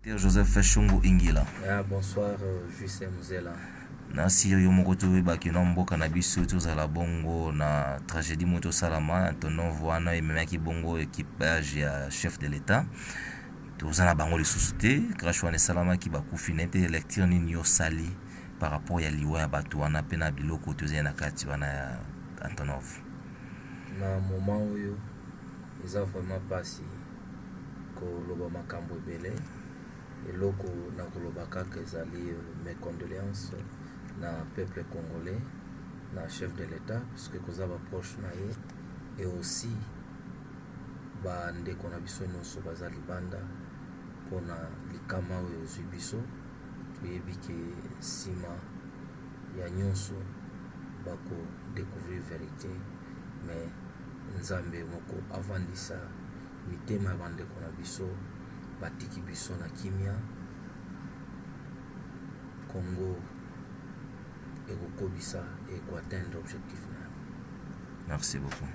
Joseph Shungu Ingila. Yeah, bonsoir JC Muzela. Nasi yo moko toyebaki na mboka na biso tozala bongo na tragédie moko tosalama. Antonov wana ememaki bongo équipage ya chef de l'État, toza na bango lisusu te. Crash wana esalamaki, bakufi. Na te lecture nini yosali par rapport ya liwa ya bato wana mpe na biloko tozali na kati wana ya Antonov? Na moment oyo eza vraiment mpasi koloba makambo ebele. Eloko na koloba kaka ezali mes condoléances na peuple congolais, na chef de l'État, puisque koza baproche na ye, et aussi bandeko na biso nyonso baza libanda, mpona likama oyo ezwi biso. Toyebi ke nsima ya nyonso bakodécouvrir vérité, mais Nzambe moko avandisa mitema ya bandeko na biso batiki biso na kimia. Congo ekokobisa, ekoatteindre objectif na yango. Merci beaucoup.